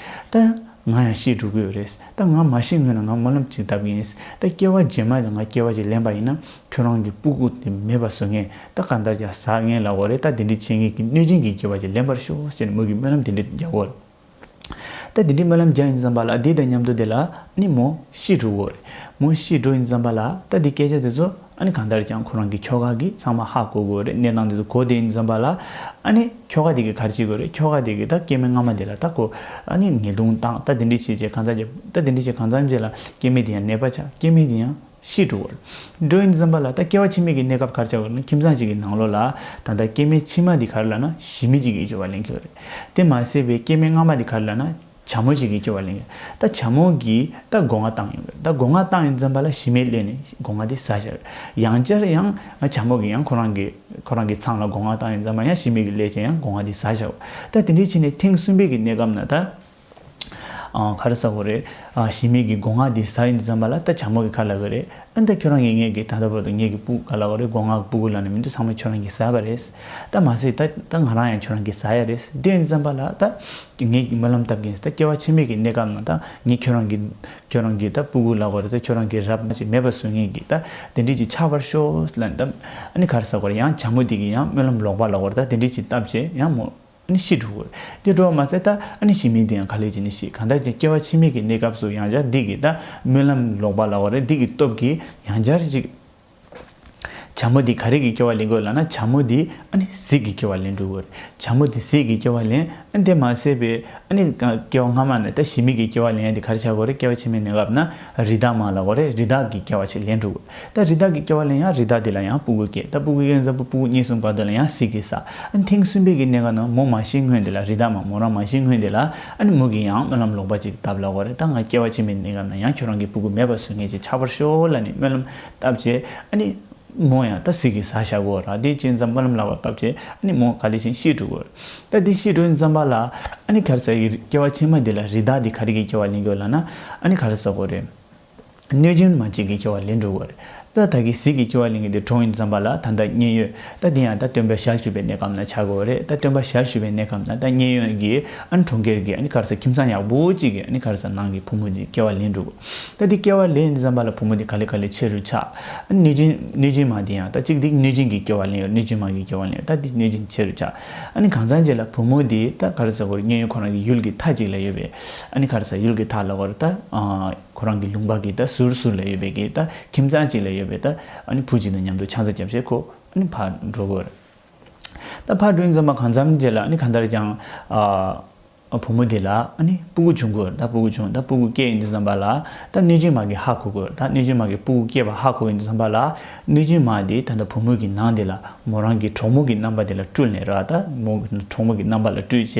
ད་ང་ཡང་ཤི་འགྲོ་གི་ཡོད་རེད། ད་ང་མ་ཤི་སྔོན་ལ་ང་སྨོན་ལམ་ཅིག་བཏབ་ཀྱི་ཡིན། ད་སྐྱེ་བ་རྗེས་མ་ལ་ང་སྐྱེ་བ་ཅིག་ལེན་པ་ཡིན་ན་ཁྱོད་རང་གི་སྤུ་གུ་དེ་མེད་པ་བཟོ་མཁན། ད་གང་ལྟར་ཀྱང་ཟ་མཁན་ལབ་དགོས་རེད། ད་དེ་འདྲ་བྱེད་མཁན་གྱི་གནོད་སྦྱིན་གྱི་སྐྱེ་བ་ཅིག་ལེན་པར་ཤོག་ཟེར་ནས་མོ་གིས་སྨོན་ལམ་དེ་འདྲ་རྒྱག་གི་ཡོད་རེད། ད་དེ་འདྲའི་སྨོན་ལམ་རྒྱག་ཡིན་དུས་ཙམ་པ་ལ་དེ་དང་མཉམ་དུ་དེ་ལ་ནི་མོ་ཤི་འགྲོ་གི་ཡོད་རེད། མོ་ཤི་འགྲོ་ཡིན་དུས་ཙམ་པ་ལ་ད་འདི་སྐད་ཆ་དེ་ཚོ་ཨ་ནི་གང་ལྟར་ཀྱང་ཁོ་རང་གི་ཁྱོ་ག་གིས་ཚང་མ་ཧ་གོ་གི་ཡོད་རེད། གནས་སྟངས་དེ་ཚོ་གོ་བསྡད་ཡིན་དུས་ཙམ་པ་ལ་ཨ་ནི་ཁྱོ་ག་དེ་གིས་ག་རེ་བྱེད་ཀྱི་ཡོད་རེད། ཁྱོ་ག་དེ་གིས་ད་སྐྱེ་དམན་སྔ་མ་དེ་ལ་ད་ཁོ་ཨ་ནི་ཉེས་རྡུང་བཏང་། ད་དེ་འདྲ་བྱས་བྱས་གང་ཙམ་བྱས་ད་དེ་འདྲ་བྱས་གང་ཙམ་བྱས་ལ་སྐྱེ་དམན་དེ་ཡང་ནད་པ་ཆགས། སྐྱེ་དམན་དེ་ཡང་ཤི་འགྲོ་གི་ཡོད་རེད། འགྲོ་ཡིན་དུས་ཙམ་པ་ལ་ད་སྐྱེ་བ་ཕྱི་མའི་གི་གནས་སྐབས་ག་རེ་ཆགས་ཀྱི་ཡོད་རེད་ན། ཁྱིམ་ཚང་གཅིག་གི་ནང་ལོགས་ལ་ད་ལྟ་སྐྱེ་དམན་ཕྱི་མ་དེ་ག་རེ་ལབ་ན་ཞི་མི་གཅིག་གིས་སྐྱོབ་པ་ལེན་གྱི་ཡོད་རེད། དེ་མ་ཟད་པའི་སྐྱེ་དམན་སྔ་མ་དེ་ག་རེ་ལབ་ན་བྱ་མོ་གཅིག་གིས་སྐྱོབ་པ་ལེན་གྱི་ཡོད། ད་བྱ་མོ་གིས་ད་སྒོ་ང་བཏང་ཡོང་གི་རེད། ད་སྒོ་ང་བཏང་ཡིན་དུས་ཙམ་པ་ལ་ཞི་མིས་སླེབས་ནས་སྒོ་ང་དེ་ཟ་བཞག་ཡང་བསྐྱར་ཡང་བྱ་མོ་གིས་ཡང་ཁོ་རང་གི་ཁོ་རང་གི་ཚང་ལ་སྒོ་ང་བཏང་ཡིན་དུས་ཙམ་པ་ཡང་ཞི་མི་གིས་སླེབས་བྱས་ཡང་སྒོ་ང་དེ་ཟ་བཞག་ད་དེ་འདྲའི་བྱས་ནས་ཐེངས་གསུམ་པའི་གི་གནས་སྐབས་ན་ད། ཨ་ག་རེ་ཟེར་དགོས་རེད། ཨ་ཞི་མི་གི་སྒོ་ང་དེ་ཟ་ཡོང་དུས་ཙམ་པ་ལ་ད་བྱ་མོ་གིས་ག་ལབ་ཀྱི་རེད། ཨ་ད་ཁྱོད་རང་གིས་ངེད་ཀྱི་ད་ལྟ་བར་དུ་ངེད་ཀྱི་སྤུ་གུ་ག་ལབ་དགོས་རེད། སྒོ་ང་སྤུ་གུ་ལབ་ནས་མི་འདུག་ཚང་མ་ཁྱོད་རང་གིས་ཟ་བ་རེད། ད་མ་ཟད་ད་ད་ང་རང་ཡང་ཁྱོད་རང་གིས་ཟ་ཡ་རེད། དེ་ཡོང་དུས་ཙམ་པ་ལ་ད་ངེད་ཀྱིས་སྨོན་ལམ་བཏབ་ཀྱིན། ད་སྐྱེ་བ་ཕྱི་མའི་གི་གནས་སྐབས་ནང་ད་ངས་ཁྱོད་རང་གི་ཁྱོད་རང་གི་ད་སྤུ་གུ་ལབ་དགོས་རེད། ད་ཁྱོད་རང་གི་རབ་ཅིག་མེད་པ་བཟོ་མཁན་གྱི་ད་དེ་འདྲས་ཅིག་ཆགས་པར་ཤོག་ལབ་ནས། ད་ཨ་ནི་ག་རེ་ཟེར་དགོས་རེད། ཡང་བྱ་མོ་དེ་གིས་ཡང་སྨོན་ལམ་ལོག་པ་ལབ་དགོས་རེད། ད་དེ་འདྲས་ཅིག་བཏབ་བྱས་ཡང་མོ་ཨ་ནི་ཤི་འགྲོ་གི་རེད། དེ་འགྲོ་བ་མ་ཟད་ད་ཨ་ནི་ཞི་མི་དེ་ཡང་ག་ལེ་བྱས་ནས་ཤི། གང་ལྟར་ཀྱང་སྐྱེ་བ་ཕྱི་མའི་གི་གནས་སྐབས་སུ་ཡང་བསྐྱར་འདི་གི་ད་སྨོན་ལམ་ལོག་པ་ལབ་དགོས་རེད། འདི་གི་སྟོབས་ཀྱིས་ཡང་བསྐྱར་ཅིག་བྱ་མོ་འདི་ག་རེ་གི་སྐྱེ་བ་ལེན་དགོས་ལབ་ན། བྱ་མོ་འདི་ཨ་ནི་གཟིག་གི་སྐྱེ་བ་ལེན་འགྲོ་གི་རེད། བྱ་མོ་འདི་གཟིག་གི་སྐྱེ་བ་ལེན། ཨ་ནི་དེ་མ་ཟད་པའི་ཨ་ནི་སྐྱེ་བ་སྔ་མ་ནས་ད་ཞི་མི་གི་སྐྱེ་བ་ལེན་ཡ་འདི་ག་རེ་ཆགས་དགོས་རེད། སྐྱེ་བ་ཕྱི་མའི་གནས་སྐབས་ན་རི་དྭགས་མ་ལབ་དགོས་རེད། རི་དྭགས་ཀྱི་སྐྱེ་བ་ཞིག་ལེན་འགྲོ་གི་རེད། ད་རི་དྭགས་ཀྱི་སྐྱེ་བ་ལེན་ཡང་རི་དྭགས་དེ་ལ་ཡང་སྤུ་གུ་སྐྱེ། ད་སྤུ་གུ་སྐྱེ་ཡོང་ཙམ་པ་སྤུ་གུ་གཉིས་གསུམ་བར་དུ་ལ་ཡང་གཟིག་གིས་ཟ། ཨ་ནི་ཐེངས་གསུམ་པའི་གི་གནས་སྐབས་ན་མོ་མ་ཤི་སྔོན་དེ་ལ། རི་དྭགས་མ་མོ་རང་མ་ཤི་སྔོན་དེ་ལ་ཨ་ནི་མོ་གིས་ཡང་སྨོན་ལམ་ལོག་པ་ཅིག་བཏབ་ལབ་དགོས་རེད། ད་ང་སྐྱེ་བ་ཕྱི་མའི་གནས་སྐབས་ན་ཡང་ཁྱོད་རང་གི་སྤུ་གུ་མེད་པ་བཟོ་མཁན་ཅིག་ཆགས་པར་ཤོག་ལབ་ནས་སྨོན་ལམ་བཏབ་བྱས། ཨ་ནི་མོ་ཡང་ད་གཟིག་གིས་ཟ་བཞག་གི་ཡོད་རེད། དེ་བྱས་ཙང་སྨོན་ལམ་ལོག་པ་བཏབ་བྱས་ཨ་ནི་མོ་ག་ལེ་བྱས་ནས་ཤི་འགྲོ་གི་ཡོད་རེད། ད་དེ་ཤི་འགྲོ་ཡོང་དུས་ཙམ་པ་ལ་ཨ་ནི་ག་རེ་ཟེར་གི་སྐྱེ་བ་ཕྱི་མ་དེ་ལ་རི་དྭགས་དེ་ག་རེ་གི་སྐྱེ་བ་ལེན་གི་ཡོད་ལབ་ན། ཨ་ནི་ག་རེ་ཟེར་དགོས་རེད། གནོད་སྦྱིན་མ་ཅིག་གི་སྐྱེ་བ་ལེན་འགྲོ་གི་ཡོད་རེད། ད་ད་གི་གཟིག་གི་སྐྱེ་བ་ལེན་མཁན་དེ་གྲོངས་ཡོང་དུས་ཙམ་པ་ལ་ད་ལྟ་མཉན་ཡོད། ད་དེ་ཡང་ད་སྟོན་པ་ཞལ་བཞུགས་པའི་གནས་སྐབས་ན་ཆགས་ཀྱི་ཡོད་རེད། ད་སྟོན་པ་ཞལ་བཞུགས་པའི་གནས་སྐབས་ན་ད་མཉན་ཡོད་ཀྱི་ཨ་ནི་གྲོང་ཁྱེར་གྱི་ཨ་ནི་ག་རེ་ཟེར་ཁྱིམ་ཚང་ཡག་པོ་ཅིག་གི་ཨ་ནི་ག་རེ་ཟེར་ནང་གི་བུ་མོ་དེ་སྐྱེ་བ་ལེན་འགྲོ་གི། ད་དེ་སྐྱེ་བ་ལེན་དུས་ཙམ་པ་ལ་བུ་མོ་དེ་ག་ལེ་ག་ལེ་ཆེ་རུ་ཆགས། ཨ་ནི་གནོད་སྦྱིན་གནོད་སྦྱིན་མ་དེ་ཡང་ད་གཅིག་དེ་གནོད་སྦྱིན་གྱི་སྐྱེ་བ་ལེན་ཡོད། གནོད་སྦྱིན་མ་གི་སྐྱེ་བ་ལེན་ཡོད། ད་དེ་གནོད་སྦྱིན་ཆེ་རུ་ཆགས། ཨ་ནི་གང་ཚང་རྗེས་ལ་བུ་མོ་དེ་ད་ག་རེ་ཟེར་དགོས་རེད། མཉན་ཡོད་ཁོ་རང་གི་ཡུལ་གྱི་མཐའ་གཅིག་ལ་ཡོད་པའི་ཨ་ནི་ག་རེ་ཟེར་ཡུལ་གྱི་མཐའ་ལབ་དགོས་རེད། ད་ཨ། ཁོ་རང་གི་ལུང་པ་གི་ད་ཟུར་ཟུར་ལ་ཡོད་པའི་གི་ད་ཁྱིམ་ཚང་གཅིག་ལ་ཡོད་པའི་ད་ཨ་ནི་བུ་གཅིག་དང་མཉམ་དུ་ཆང་ས་བརྒྱབ་བྱས་ཁོ་ཨ་ནི་ཕར་འགྲོ་གི་ཡོད་རེད། ད་ཕར་འགྲོ་ཡོང་དུས་ཙམ་པ་གང་འཚམ་རྗེས་ལ་ཨ་ནི་གང་ལྟར་ཀྱང་ཨ་བུ་མོ་དེ་ལ་ཨ་ནི་སྤུ་གུ་བྱུང་གི་ཡོད་རེད། ད་སྤུ་གུ་བྱུང་། ད་སྤུ་གུ་སྐྱེས་ཡོང་དུས་ཙམ་པ་ལ་ད་གནོད་སྦྱིན་མ་གིས་ཧ་གོ་གི་ཡོད་རེད། ད་གནོད་སྦྱིན་མ་གིས་སྤུ་གུ་སྐྱེས་པ་ཧ་གོ་ཡོང་དུས་ཙམ་པ་ལ་གནོད་སྦྱིན་མ་དེ་ད་ལྟ་བུ་མོ་གི་ནང་དེ་ལ་མོ་རང་གི་གྲོགས་མོ་གི་རྣམ་པ་དེ་ལ་སྤྲུལ་ནས་ར། ད་མོ་གྲོགས་མོ་གི་རྣམ་པ་ལ་སྤྲུལ་བྱས་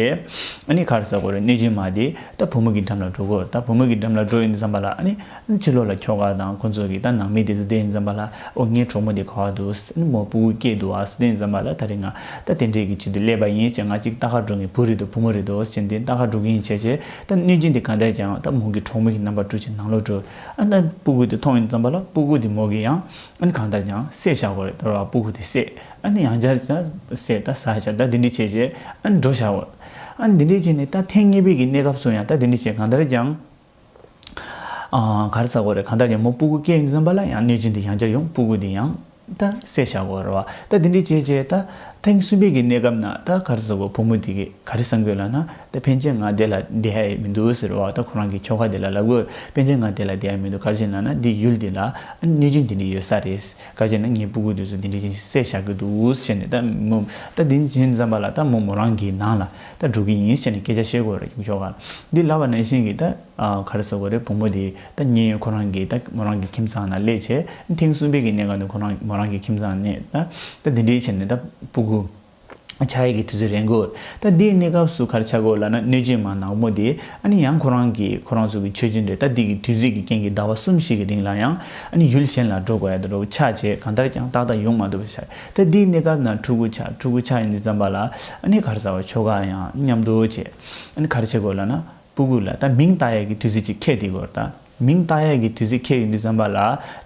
ཨ་ནི་ག་རེ་ཟེར་དགོས་རེད། གནོད་སྦྱིན་མ་དེ་ད་བུ་མོ་གི་འགྲམ་ལ་འགྲོ་གི་ཡོད་རེད། ད་བུ་མོ་གི་འགྲམ་ལ་འགྲོ་ཡོང་དུས་ཙམ་པ་ལ་ཨ་ནི་ཕྱི་ལོགས་ལ་ཁྱོ་ག་དང་ཁོ་ཚོ་གི་ད་ནང་མི་དེ་ཚོ་བསྡད་ཡོང་དུས་ཙམ་པ་ལ། ཨོ་ངའི་གྲོགས་མོ་དེ་ག་པར་འདུག་ཨ་ནི་མོ་སྤུ་གུ་སྐྱེས་འདུག་ཨ་ཟེར་བསྡད་ཡོང་དུས་ཙམ་པ་ལ། ད་རེས་ང་ད་དེ་འདྲས་ཀྱི་ཆེད་དུ་སླེབས་པ་ཡིན་ཟེར། ང་གཅིག་ལྟ་ག་འགྲོ་གི་ཡིན། བུ་རེད་འདུག་བུ་མོ་རེད་འདུག་ཟེར་ནས་ལྟ་ག་འགྲོ་གི་ཡིན་བྱས་བྱས། ད་གནོད་སྦྱིན་དེ་གང་ལྟར་ཀྱང་ད་མོ་གི་གྲོགས་མོ་གི་རྣམ་པ་སྤྲུལ་བྱས་ནང་ལོགས་འགྲོ། ཨ་ནི་ད་སྤུ་གུ་དེ་མཐོང་ཡོང་དུས་ཙམ་པ་ལ་སྤུ་གུ་དེ་མོ་གིས་ཡང་ཨ་ནི་གང་ལྟར་ཀྱང་བསད་བཞག་གི་ཡོད་རེད། ད་ར་སྤུ་གུ་དེ་བསད། ཨ་ནི་ཡང་བསྐྱར་ཅིག་བསད། ད་ཟ་བཞག་ད་དེ་འདྲས་བྱས་བྱས་ཨ་ནི་འགྲོ་བཞག་གི་ཡོད་རེད། ཨ་ནི་དེ་འདྲས་བྱས་ནས་ད་ཐེངས་གཉིས་པའི་གི་གནས་སྐབས་སུ་ཡང་ད་དེ་འདྲས་བྱས་གང་ལྟར་ཀྱང་། ཨ་ག་རེ་ཟེར་དགོས་རེད། གང་ལྟར་ཀྱང་མོ་སྤུ་གུ་སྐྱེས་ཡོང་དུས་ཙམ་པ་ལ་ཡང་གནོད་སྦྱིན་དེ་ཡང་བསྐྱར་ཡོང་། སྤུ་གུ་དེ་ཡང་ད་བསད་བཞག་གི་ཡོད་རེད་བ། ད་དེ་འདྲས་བྱས་བྱས་ད་ཐེངས་གསུམ་པའི་གི་གནས་སྐབས་ན་ད་ག་རེ་ཟེར་དགོས། བུ་མོ་དེ་གིས་ག་རེ་བསམ་གི་ཡོད་ལབ་ན། ད་ཕན་ཆད་ང་འདི་ལ་བསྡད་ཡ་མི་འདུག་ཟེར་བ། ད་ཁོ་རང་གི་ཁྱོ་ག་དེ་ལ་ལབ་གི་ཡོད། ཕན་ཆད་ང་འདི་ལ་བསྡད་ཡ་མི་འདུག་ག་རེ་བྱས་ནས་ལབ་ན་འདི་ཡུལ་འདི་ལ་གནོད་སྦྱིན་དེ་འདྲས་ཡོད་ས་རེད། ག་རེ་བྱས་ན་ངའི་སྤུ་གུ་དེ་ཚོ་དེ་འདྲས་བྱས་བསད་བཞག་གི་འདུག་ཟེར་ནས། ད་མོ་ད་དེ་བྱས་ཙམ་པ་ལ་ད་མོ་མོ་རང་གི་ནང་ལ་ད་འགྲོ་གི་ཡིན་ཟེར་ནས་སྐད་ཆ་བཤད་གི་ཡོད་རེད། ཁྱོ་ག་ལ་འདི་ལབ་པ་ནང་བཞིན་གྱི་ད། ཨ་ག་རེ་ཟེར་དགོས་རེད། བུ་མོ་དེ་ད་མཉན་ཡོད་ཁོ་རང་གི་ད་མོ་རང་གི་ཁྱིམ་ཚང་ནང་སླེབས་བྱས། ཐེངས་གསུམ་པའི་གི་གནས་སྐབས་དུ་ཁོ་རང་མོ་རང་གི་ཁྱིམ་ཚང་ནས་ད་ད་དེ་འདྲའི་བྱས་ནས་ད་སྤུ་གུ་ཆགས་ཡས་ཀྱི་དུས་ཚོད་རན་གི་ཡོད། ད་འདིའི་གནས་སྐབས་སུ་ག་རེ་ཆགས་ཀྱི་ཡོད་ལབ་ན། གནོད་སྦྱིན་མ་ནག་མོ་དེ་ཨ་ནི་ཡང་ཁོ་རང་གི་ཁོ་རང་ཚོ་གི་མཆོད་སྦྱིན་དེ་ད་འདི་གི་དུས་ཚོད་ཀྱི་རྐྱེན་གྱིས་ཟླ་བ་གསུམ་བཞི་གི་རིང་ལ་ཡང་ཨ་ནི་ཡུལ་གཞན་ལ་འགྲོ་དགོས་ཡ་དེ་འདྲ་བོ་ཆགས་བྱས་གང་ལྟར་ཀྱང་ཏག་ཏག་ཡོང་མ་ཐུབ་པ་ཆགས། ད་འདིའི་གནས་སྐབས་ན་ཕྲུ་གུ་ཆགས། ཕྲུ་གུ་ཆགས་ཡོང་དུས་ཙམ་པ་ལ་ཨ་ནི་ག་རེ་ཟེར་བ། ཁྱོ་ག་ཡང་མཉམ་དུ་བྱས། ཨ་ནི་ག་རེ་བྱེད་དགོས་ལབ་ན། སྤུ་གུ་ལ་ད་མིང་བཏགས་ཡས་ཀྱི་དུས་ཚོད་ཅིག་འཁེལ་བསྡད་ཀྱི་ཡོད་རེད། ད་མིང་བཏགས་ཡས་ཀྱི་དུས་ཚོད་འཁེལ་ཡོང་དུས་ཙམ་པ་ལ་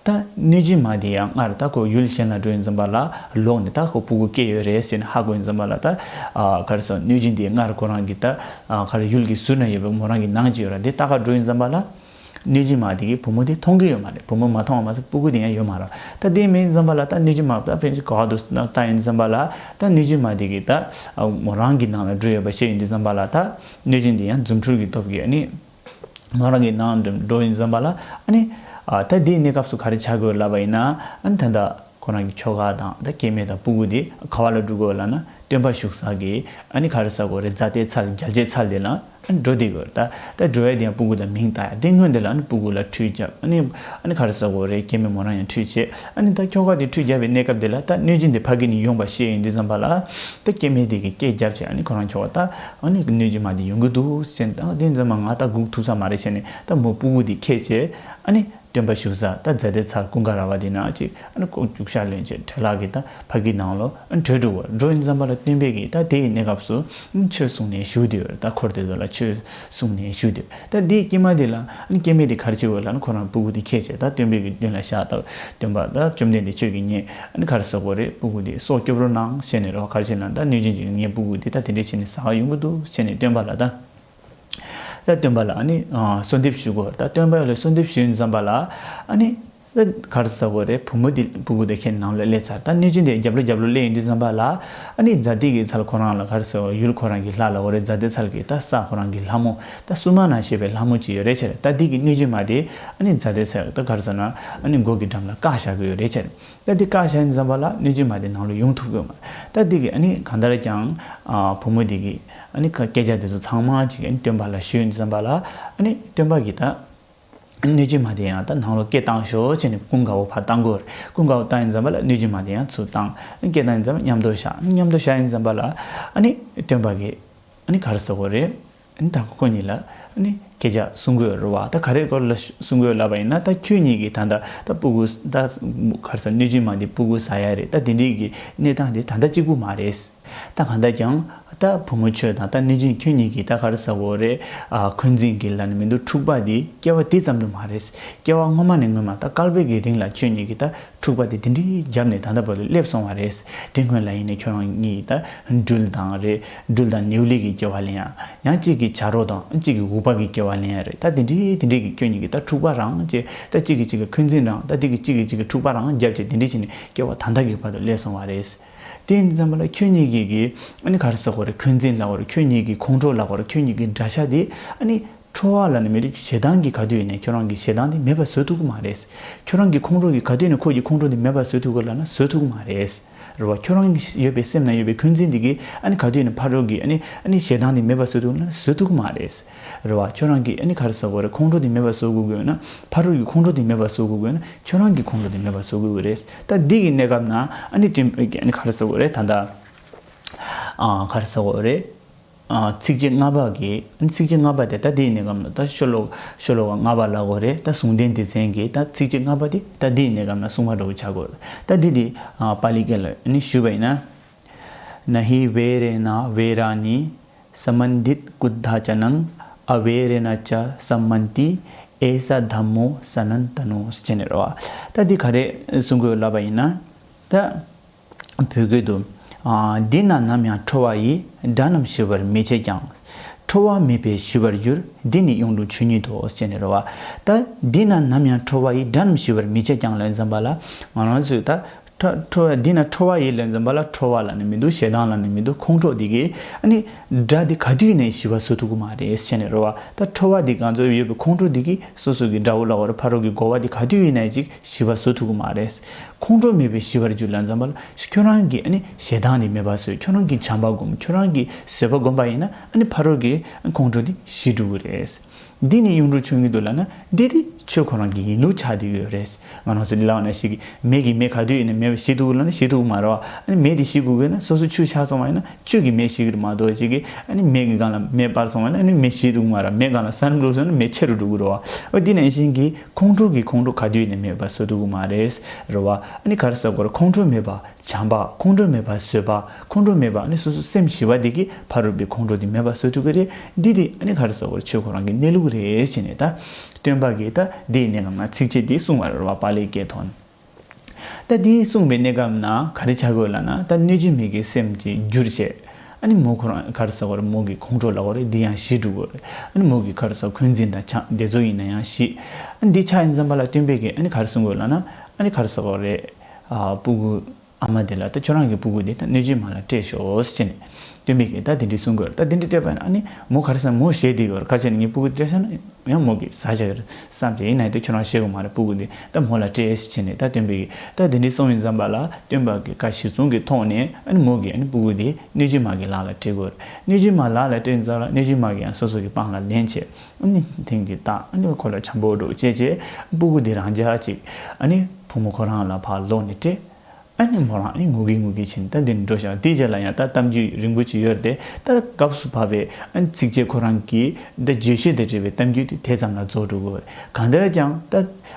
ད་གནོད་སྦྱིན་མ་དེ་ཡང་སྔར་ད་ཁོ་ཡུལ་གཞན་ལ་འགྲོ་ཡོང་དུས་ཙམ་པ་ལ་ལོག་ནས་ད་ཁོ་སྤུ་གུ་སྐྱེས་ཡོད་རེད་ཟེར་ནས་ཧ་གོ་ཡོང་དུས་ཙམ་པ་ལ། ད་ཨ་ག་རེ་ཟེར། གནོད་སྦྱིན་དེ་སྔར་ཁོ་རང་གི་ད་ཨ་ག་རེ་ཡུལ་གྱི་ཟུར་ན་ཡོད་པའི་མོ་རང་གི་ནང་གཅིག་ཡོད་རེད། དེ་ལྟ་ག་འགྲོ་ཡོང་དུས་ཙམ་པ་ལ། གནོད་སྦྱིན་མ་དེ་གིས་བུ་མོ་དེ་མཐོང་གི་ཡོད་མ་རེད། བུ་མོ་མ་མཐོང་བ་མ་ཟད་སྤུ་གུ་དེ་ཡང་ཡོད་མ་རེད། ད་དེ་མིན་ཙམ་པ་ལ་ད་གནོད་སྦྱིན་མ་ད་ཕན་ཆད་ག་པར་འདུག་ལྟ་ཡོང་ཙམ་པ་ལ། ད་གནོད་སྦྱིན་མ་དེ་གིས་ད་མོ་རང་གི་ནང་ལ་འགྲོ་ཡོད་པ་ཤེས་ཡོང་དུས་ཙམ་པ་ལ། ད་གནོད་སྦྱིན་དེ་ཡང་རྫུ་འཕྲུལ་གྱི་སྟོབས་ཀྱིས་ཨ་ནི་མོ་རང་གི་ནང་དུ་འགྲོ་ཡོང་ཙམ་པ་ལ། ཨ་ནི་ད་དེའི་གནས་སྐབས་སུ་ག་རེ་ཆགས་ཀྱི་ཡོད་ལབ་པ་ཡིན་ན། ཨ་ནི་ད་ལྟ་ཁོ་རང་གི་ཁྱོ་ག་དང་ད་སྐྱེ་དམན་དང་སྤུ་གུ་དེ་ག་པ་ལ་འགྲོ་གི་ཡོད་ལབ་ན། སྟོན་པ་བཞུགས་ས་གི་ཨ་ནི་ག་རེ་ཟེར་དགོས་རེད། རྫ་སྟེང་ཚལ། རྒྱལ་བྱེད་ཚལ་དེ་ལ་ཨ་ནི་འགྲོ་བསྡད་ཀྱི་ཡོད་རེད། ད་ད་འགྲོ་ཡས་དེ་ཡང་སྤུ་གུ་ལ་མིང་བཏགས་ཡ་དེ། སྔོན་དེ་ལ་ཨ་ནི་སྤུ་གུ་ལ་ཁྲུས་བརྒྱབ། ཨ་ནི་ཨ་ནི་ག་རེ་ཟེར་དགོས་རེད། སྐྱེ་དམན་མོ་རང་ཡང་ཁྲུས་བྱས། ཨ་ནི་ད་ཁྱོ་ག་དེ་ཁྲུས་བརྒྱབ་པའི་གནས་སྐབས་དེ་ལ་ད་གནོད་སྦྱིན་དེ་ཕ་གི་ནས་ཡོང་པ་ཤེས་ཡོང་དུས་ཙམ་པ་ལ། ད་སྐྱེ་དམན་དེ་གིས་སྐད་བརྒྱབ་བྱས། ཨ་ནི་ཁོ་རང་ཁྱོ་ག་ད་ཨ་ནི་གནོད་སྦྱིན་མ་དེ་ཡོང་གི་འདུག་ཟེར། ད་དེ་ཙམ་པ་ང་ད་སྒུག་ཐུབ་ས་མ་རེད་ཟེར་ནས་ད་མོ་སྤུ་གུ་དེ་ཁྱེར་བྱས། ཨ་ནི། སྟོན་པ་བཞུགས་ས་ད་རྫ་སྡེ་ཚལ་ཀུན་དགའ་ར་བ་དེ་ན་ཅིག་ཨ་ནི་ཁོ་རྒྱུག་ཤར་ལེན་བྱས་བྲེལ་ལག་གིས་ད་ཕ་གི་ནང་ལོགས་ཨ་ནི་བྲོས་འགྲོ་བར་འགྲོ་ཡིན་ཙམ་པ་ལ་སྟོན་པས་ཀྱིས་ད་དེ་ཡི་གནས་སྐབས་སུ་ཨ་ནི་ཆོས་གསུང་ནས་བཞུགས་བསྡད་ཡོད་རེད། ད་འཁོར་དེ་ཚོ་ལ་ཆོས་གསུང་ནས་བཞུགས་བསྡད་ཡོད། ད་དེའི་སྐྱེལ་མ་དེ་ལ་ཨ་ནི་སྐྱེལ་མས་དེ་ག་རེ་བྱེད་དགོས་ལབ་ན་ཁོ་རང་སྤུ་གུ་དེ་ཁྱེར་བྱས་ད་སྟོན་པའི་གི་མདུན་ལ་བཞག་ད་སྟོན་པ་ད་བཅོམ་ལྡན་འདས་ཁྱོད་ཀྱིས་ངས་ཨ་ནི་ག་རེ་ཟེར་དགོས་རེད། སྤུ་གུ་དེ་སྲོག་སྐྱོབ་རོགས་གནང་ཟེར་ནས་རོགས་ག་རེ་བྱེད་ན་ད་གནོད་སྦྱིན་གྱིས་ངའི་སྤུ་གུ་དེ་ད་དེ་འདྲས་བྱས་ནས་ཟ་ག་ཡོང་གི་འདུག་ཟེར་ནས་སྟོན་པ་ལ་ད། ད་སྟོན་པ་ལ་ཨ་ནི་གསོལ་འདེབས་ཞུ་དགོས། ད་སྟོན་པ་ལ་གསོལ་འདེབས་ཞུས་ཙམ་པ་ལ་ཨ་ནི་ད་ག་རེ་ཟེར་དགོས་རེད། བུ་མོ་དེ་སྤུ་གུ་དེ་ཁྱེར་ནང་ལ་སླེབས་ཚར། ད་གནོད་སྦྱིན་དེ་རྒྱབ་ལོགས་རྒྱབ་ལོགས་སླེབས་ཡོང་དུས་ཙམ་པ་ལ་ཨ་ནི་རྫ་སྡེ་གི་ཚལ་ཁོ་རང་ལ་ག་རེ་ཟེར་དགོས་ཡུལ་ཁོ་རང་གི་ལྷ་ལབ་དགོས་རེད། རྫ་སྡེ་ཚལ་གི་ད་ས་ཁོ་རང་གི་ལྷ་མོ་ད་སུ་མ་ན་ཞེས་པའི་ལྷ་མོ་ཅིག་ཡོད་རེད་ཟེར། ད་འདི་གི་གནོད་སྦྱིན་མ་དེ་ཨ་ནི་རྫ་སྡེ་ཚལ་ད་ག་རེ་ཟེར་ན་ཨ་ནི་སྒོ་གི་འགྲམ་ལ་བཀག་བཞག་གི་ཡོད་རེད་ཟེར། ད་འདི་བཀག་བཞག་ཡིན་ཙམ་པ་ལ་གནོད་སྦྱིན་མ་དེ་ནང་ལ་ཡོང་ཐུབ་ཀྱི་ཡོད་མ་རེད། ད་འདི་གི་ཨ་ནི་གང་ལྟར་ཀྱང་ཨ་བུ་མོ་དེ་གི་ཨ་ནི་སྐད་ཆ་དེ་ཚོ་ཚང་མ་ཅིག་ཨ་ནི་སྟོན་པ་ལ་ཞུས་ཡིན་ཙམ་པ་ལ་ཨ་ནི་སྟོན་པ་གིས་ད་གནོད་སྦྱིན་མ་དེ་ཡང་ད་ནང་ལོགས་སྐད་བཏང་ཤོག་ཅེས་ནས་ཀུན་དགའ་བོ་ཕར་བཏང་དགོས་རེད། ཀུན་དགའ་བོ་བཏང་ཡིན་ཙམ་པ་ལ་གནོད་སྦྱིན་མ་དེ་ཡང་ཚུར་བཏང་། སྐད་བཏང་ཡིན་ཙམ་པ་མཉམ་དུ་བཞག་མཉམ་དུ་བཞག་ཡིན་ཙམ་པ་ལ་ཨ་ནི་སྟོན་པ་གིས་ཨ་ནི་ག་རེ་ཟེར་དགོས་རེད། ཨ་ནི་ད་ཁོ་གཉིས་ལ་ཨ་ནི་སྐད་ཆ་གསུང་གི་ཡོད་རེད་བ། ད་ག་རེ་སྐོར་ལ་གསུང་གི་ཡོད་ལབ་པ་ཡིན་ན་ད་ཁྱོད་གཉིས་ཀྱིས་ད་ད་ད་སྤུ་གུ་ད་ག་རེ་ཟེར་གནོད་སྦྱིན་མ་དེ་སྤུ་གུ་ཟ་ཡ་རེད། ད་དེ་འདྲའི་གི་གནས་སྟངས་དེ་ད་ལྟ་གཅིག་པུ་མ་རེད། ད་གང་ལྟར་ཀྱང་ད་བུ་མོ་ཁྱོད་དང་ད་གནོད་སྦྱིན་ཁྱོད་གཉིས་ཀྱིས་ད་ག་རེ་ཟེར་དགོས་རེད། ཨ་འཁོན་འཛིན་གྱི་ལབ་ན་མི་འདུག་འཁྲུག་པ་འདི་སྐྱེ་བ་འདི་ཙམ་དུ་མ་རེད། སྐྱེ་བ་སྔོན་མ་ནས་སྔོན་མ་ད་བསྐལ་པའི་གི་རིང་ལ་ཁྱོད་གཉིས་ཀྱིས་ད་འཁྲུག་པ་དེ་དེ་འདྲའི་བརྒྱབ་ནས་ད་ལྟ་བར་དུ་སླེབས་སོང་བ་རེད། དེ་སྔོན་ལ་ཡིན་ནའི་ཁྱོད་རང་གཉིས་ད་སྦྲུལ་དང་རེད། སྦྲུལ་དང་ནེའུ་ལེ་གི་སྐྱེ་བ་ལེན་ཡ། ཡང་གཅིག་གིས་བྱ་རོག་དང་གཅིག་གིས་འུག་པ་གི་སྐྱེ་བ་ལེན་ཡ་རེད། ད་དེ་འདྲའི་དེ་འདྲའི་གི་ཁྱོད་གཉིས་ཀྱིས་ད་འཁྲུག་པ་རང་བྱས་ད་གཅིག་གིས་གཅིག་གི་འཁོན་འཛིན་རང་ད་གཅིག་གིས་གཅིག་གིས་གཅིག་གི་འཁྲུག་པ་རང་བརྒྱབ་བྱས་དེ་འདྲའི་བྱས་ནས་སྐྱེ་བ་ད་ལྟ་གི་བར་དུ་སླེབས་སོང་བ་རེད། དེ་ཡིན་ཙམ་པ་ལ་ཁྱོད་གཉིས་ཀྱི་གི་ཨ་ནི་ག་རེ་ཟེར་དགོས་རེད། འཁོན་འཛིན་ལབ་དགོས་རེད། ཁྱོད་གཉིས་ཀྱི་ཁོང་ཁྲོ་ལབ་དགོས་རེད། ཁྱོད་གཉིས་ཀྱི་དགྲ་ཤ་དེ་ཨ་ནི་ཁྲོ་བ་ལབ་ན་མི་འདུག་ཞེ་སྡང་གི་ག་དུས་ཡིན་ནའི་ཁྱོད་རང་གི་ཞེ་སྡང་དེ་མེད་པ་བཟོ་ཐུབ་ཀྱི་མ་རེད། ཁྱོད་རང་གི་ཁོང་ཁྲོ་གི་ག་དུས་ནས་ཁོ་གི་ཁོང་ཁྲོ་དེ་མེད་པ་བཟོ་ཐུབ་ཀྱི་ལབ་ན་བཟོ་ཐུབ་ཀྱི་མ་རེད། རེད་བ། ཁྱོད་རང་གི་ཡོད་པའི་སེམས་ན་ཡོད་པའི་འཁོན་འཛིན་དེ་གིས་ཨ་ནི་ག་དུས་ནས་ཕ་རོལ་གྱི་ཨ་ནི་ཨ་ནི་ཞེ་སྡང་དེ་མེད་པ་བཟོ་ཐུབ་ཀྱི་ལབ་ན་བཟོ་ཐུབ་ཀྱི་མ་རེད། རེད་བ། ཁྱོད་རང་གི་ཨ་ནི་ག་རེ་ཟེར་དགོས་རེད། ཁོང་ཁྲོ་དེ་མེད་པ་བཟོ་དགོས་དགོས་ན་ཕ་རོལ་གྱི་ཁོང་ཁྲོ་དེ་མེད་པ་བཟོ་དགོས་དགོས་ན་ཁྱོད་རང་གི་ཁོང་ཁྲོ་དེ་མེད་པ་བཟོ་དགོས་དགོས་རེད། ད་འདི་གི་གནས་སྐབས་ན་ཨ་ནི་ཀྲིམ་ཨ་ནི་ག་རེ་ཟེར་དགོས་རེད། ད་ལྟ་ཨ་ག་རེ་ཟེར་དགོས་རེད། ཨ་ཚིགས་བཅད་ལྔ་པ་གི་ཨ་ནི་ཚིགས་བཅད་ལྔ་པ་དེ་ད་འདི་གི་གནས་སྐབས་ན་ད་ཤོ་ལོ་ཤོ་ལོ་ཀ་ལྔ་པ་ལབ་དགོས་རེད། ད་ཟུང་ལྡན་སྡེ་ཚན་གྱི་ད་ཚིགས་བཅད་ལྔ་པ་དེ་ད་འདི་གི་གནས་སྐབས་ན་གསུངས་པ་འདྲ་བོ་ཆགས་དགོས་རེད། ད་འདི་དེ་ཨ་པཱ་ལི་སྐད་ལ་ཨ་ནི་ཞུས་པ་ཡིན་ན། न हि वैरेण वैराणि सम्मन्तितुकदाचनम् अवैरेण च सम्मन्ति एष धम्मो सनातनो ཟེར་ནས་རེད་བ། ད་འདི་ག་རེ་གསུང་དགོས་ལབ་པ་ཡིན་ན། ད་བོད་སྐད་དུ། ཨ་འདི་ན་ནམ་ཡང་ཁྲོ་བ་ཡི། དགྲ་རྣམས་ཞི་བར་མི་བྱེད་ཀྱང་། ཁྲོ་བ་མེད་པས་ཞི་བར་འགྱུར། འདི་ནི་གཡུང་དྲུང་ཆོས་ཉིད་དོ་ཟེར་ནས་རེད་བ། ད་འདི་ན་ནམ་ཡང་ཁྲོ་བ་ཡི། དགྲ་རྣམས་ཞི་བར་མི་བྱེད་ཀྱང་ལབ་ཙམ་པ་ལ་ང་རང་ཚོས་ད། ཁྲོ་ཁྲོ་བ་འདི་ན་ཁྲོ་བ་ཡི་ལབ་ཙམ་པ་ལ་ཁྲོ་བ་ལབ་ནི་མི་འདུག་ཞེ་སྡང་ལབ་ནི་མི་འདུག་ཁོང་ཁྲོ་འདི་གིས་ཨ་ནི་དགྲ་འདི་ག་དུས་ནས་ཞི་བ་བཟོ་ཐུབ་ཀྱི་མ་རེད་ཟེར་ནས་རེད་བ། ད་ཁྲོ་བ་འདི་གང་ཚོད་ཡོད་པའི་ཁོང་ཁྲོ་འདི་གིས་སོ་སོ་གི་དགྲ་བོ་ལ་བར་ཕ་རོལ་གྱི་རྒོལ་བ་འདི་ག་དུས་ཡིན་ནའི་ཅིག་ཞི་བ་བཟོ་ཐུབ་ཀྱི་མ་རེད། ཁོང་ཁྲོ་མེད་པའི་ཞི་བར་འགྱུར་ལབ་ཙམ་པ་ལ་ཁྱོད་རང་གིས་ཨ་ནི་ཞེ་སྡང་འདི་མེད་པ་བཟོས། ཁྱོད་རང་གིས་བྱམས་པ་སྒོམ། ཁྱོད་རང་གིས་བཟོད་པ་སྒོམ་པ་ཡིན་ན་ཨ་ནི་ཕ་རོལ་གྱི་ཁོང་ཁྲོ་འདི་ཞི་འགྲོ་གི་རེད། འདི་ནི་གཡུང་དྲུང་ཆོས་ཉིད་དོ་ལབ་ན་འདི་དེ་ཆོས་ཁོ་རང་གི་ཡིན་ལུགས་ཆགས་བསྡད་ཡོད་རེད། ང་རང་ཚོ་འདི་ལབ་ན་ཞིག་གི་མེ་གི་མེ་ག་དུས་ཡིན་ན་མེ་ཞི་ཐུབ་ལབ་ན་ཞི་ཐུབ་མ་རེད་བ། ཨ་ནི་མེ་དེ་ཞི་དགོས་དགོས་ན་སོ་སོ་ཆུ་ཆགས་སོང་བ་ཡིན་ན་ཆུ་གི་མེ་ཞི་གི་རེད་མ་གཏོགས་ཞིག་གི་ཨ་ནི་མེ་གི་སྒང་ལ་མེ་སྤར་སོང་བ་ཡིན་ན་ཨ་ནི་མེ་ཞི་ཐུབ་མ་རེད། མེ་སྒང་ལ་ས་རྣམ་བླུགས་སོང་ན་མེ་ཆེ་རུ་འགྲོ་གི་རེད་བ། འོ་འདི་ནང་བཞིན་གྱི་ཁོང་ཁྲོ་གི་ཁོང་ཁྲོ་ག་དུས་ཡིན་ན་མེད་པ་བཟོ་ཐུབ་ཀྱི་མ་རེད། རེད་བ། ཨ་ནི་ག་རེ་ཟེར་དགོས་རེད། ཁོང་ཁྲོ་མེད་པ་བྱམས་པ། ཁོང་ཁྲོ་མེད་པ་བཟོད་པ། ཁོང་ཁྲོ་མེད་པ་ཨ་ནི་སོ་སོ་སེམས་ཞི་བ་འདི་གིས་ཕ་རོལ་པོའི་ཁོང་ཁྲོ་འདི་མེད་པ་བཟོ་ཐུབ་ཀྱི་རེད། འདི་དེ་ཨ་ནི་ག་རེ་ཟེར་དགོས་རེད། ཆོས་ཁོ་རང་གི་གནས་ལུགས་རེད་ཟེར་ནས་ད་སྟོན་པ་གིས་ད་འདི་ཡི་གནས་སྐབས་ན་ཚིགས་བཅད་འདི་གསུངས་པ་རེད་བ། པཱ་ལིའི་སྐད་ཐོག་ནས། ད་འདི་གསུངས་པའི་གནས་སྐབས་ན་ག་རེ་ཆགས་དགོས་ལབ་ན་ད་གནོད་སྦྱིན་མའི་གི་སེམས་ཅིག་འགྱུར་བྱས། ཨ་ནི་མོ་ཁོ་རང་ག་རེ་ཟེར་དགོས་རེད། མོ་གི་ཁོང་ཁྲོ་ལབ་དགོས་རེད། འདི་ཡང་ཞི་འགྲོ་གི་རེད། ཨ་ནི་མོ་གི་ག་རེ་ཟེར་འཁོན་འཛིན་དང་ཆགས་དེ་ཚོ་ཡིན་ན་ཡང་ཞི། ཨ་ནི་འདི་ཆགས་ཡིན་ཙམ་པ་ལ་སྟོན་པས་ཀྱིས་ཨ་ནི་ག་རེ་གསུང་དགོས་ལབ་ན་ཨ་ནི་ག་རེ་ཟེར་དགོས་རེད། ཨ་སྤུ་གུ་ཨ་མ་དེ་ལ་ད་ཁྱོད་རང་གི་སྤུ་གུ་དེ་ད་གནོད་སྦྱིན་མ་ལ་སྤྲད་ཤོག་ཟེར་ནས་སྟོན་པས་ཀྱིས་ད་དེ་འདྲས་གསུང་དགོས་རེད། ད་དེ་འདྲས་སྤྲད་པ་ཡིན་ན་ཨ་ནི་མོ་ག་རེ་ཟེར་མོ་ཞེད་བསྡད་ཡོད་རེད། ག་རེ་བྱས་ནས་ངའི་སྤུ་གུ་སྤྲད་ཤག་ན་ཡང་མོ་གིས་ཟ་བྱ་གི་རེད་བསམ་བྱས། ཡིན་ན་ཡང་ད་ཁྱོད་རང་ཤེས་དགོས་མ་རེད། སྤུ་གུ་དེ་ད་མོ་ལ་སྤྲད་ཟེར་ནས་ད་སྟོན་པས་ཀྱིས་ད་དེ་འདྲས་གསུངས་ཡིན་ཙམ་པ་ལ་སྟོན་པ་གི་བཀའ་གཞིར་བཟུང་གི་ཐོག་ནས་ཨ་ནི་མོ་གིས་ཨ་ནི་སྤུ་གུ་དེ་གནོད་སྦྱིན་མ་གི་ལག་ལ་སྤྲད་དགོས་རེད། གནོད་སྦྱིན་མ་ལག་ལ་སྤྲད་ཙང་ལ་གནོད་སྦྱིན་མ་གིས་ཡང་སོ་སོ་གི་པང་ལ་ལེན་བྱས། ཨ་ནི་དེང་གི་ད་ཨ་ནི་ཁོ་ལ་བྱམས་པོ་འགྲོ་བྱས་བྱས་སྤུ་གུ་དེ་རང་འཇགས་ཅིག་ཨ་ནི་བུ་མོ་ཁོ་རང་ལ་ཕར་ལོག་ནས་སྤྲད། ཨ་ནི་མོ་རང་ཨ་ནི་ངུ་གི་ངུ་གི་ཕྱིན། ད་འདི་ནས་འགྲོ་བཞག་དེའི་རྗེས་ལ་ཡང་ད་གཏམ་རྒྱུད་རིང་པོ་ཅིག་ཡོད་རེད་དེ། ད་སྐབས་སུ་བབས་པའི་ཨ་ནི་ཚིགས་བཅད་ཁོ་རང་གི་ད་བརྗོད་གཞི་དང་འབྲེལ་བའི་གཏམ་རྒྱུད་དེ་དེ་ཙམ་ལ་རྫོགས་འགྲོ་གི་ཡོད་རེད། གང་ལྟར་ཀྱང་ད་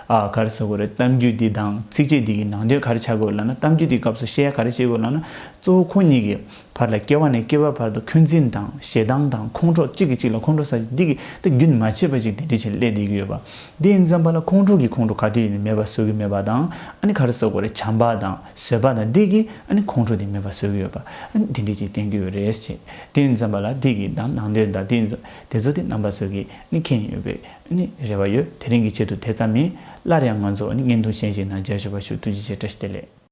ཨ་ག་རེ་ཟེར་དགོས་རེད། གཏམ་རྒྱུད་འདི་དང་ཚིགས་བཅད་འདི་གི་ནང་དོན་ག་རེ་ཆགས་དགོས་ལབ་ན། གཏམ་རྒྱུད་འདིའི་སྐབས་སུ་བཤད་ཡ་ག་རེ་བཤད་དགོས་ལབ་ན། གཙོ་བོ་ཁོ་གཉིས་ཀྱི་བར་ལ་སྐྱེ་བ་ནས་སྐྱེ་བ་བར་དུ་འཁོན་འཛིན་དང་ཞེ་སྡང་དང་ཁོང་ཁྲོ། གཅིག་གིས་གཅིག་ལ་ཁོང་ཁྲོ་ཟ་འདི་གི་ད་རྒྱུན་མ་ཆད་པ་ཞིག་དེ་འདྲ་བྱས་སླེབས་བསྡད་ཀྱི་ཡོད་པ། དེ་ཡིན་ཙམ་པ་ལ་ཁོང་ཁྲོ་གིས་ཁོང་ཁྲོ་ག་དུས་ཡིན་ནའི་མེད་པ་བཟོ་གི་མེད་པ་དང་། ཨ་ནི་ག་རེ་ཟེར་དགོས་རེད། བྱམས་པ་དང་བཟོད་པ་དང་འདི་གིས་ཨ་ནི་ཁོང་ཁྲོ་དེ་མེད་པ་བཟོ་གི་ཡོད་པ། ཨ་ནི་དེ་འདྲ་ཅིག་བསྟན་གྱི་ཡོད་རེད་ཅེས། དེ་ཡིན་ཙམ་པ་ལ་འདི་གི་དང་ནང་དོན་དང་དེ་ཡིན་ཙམ་དེ་ཚོ་དེ་རྣམ་པ་ཚོ་གིས་ཨ་ནི་མཁྱེན་ཡོད་པའི་ཨ་ནི་རེ་བ་ཡོད། དེ་རིང་གི་ཆེད་དུ་དེ་ཙམ་ཡིན། སླར་ཡང་ང་ཚོ་ཨ་ནི་བརྙན་ཐུང་གཞན་ཞིག་ནང་མཇལ་ཞུ་བ་ཞུ། ཐུགས་རྗེ་ཆེ། བཀྲ་ཤིས་བདེ་ལེགས།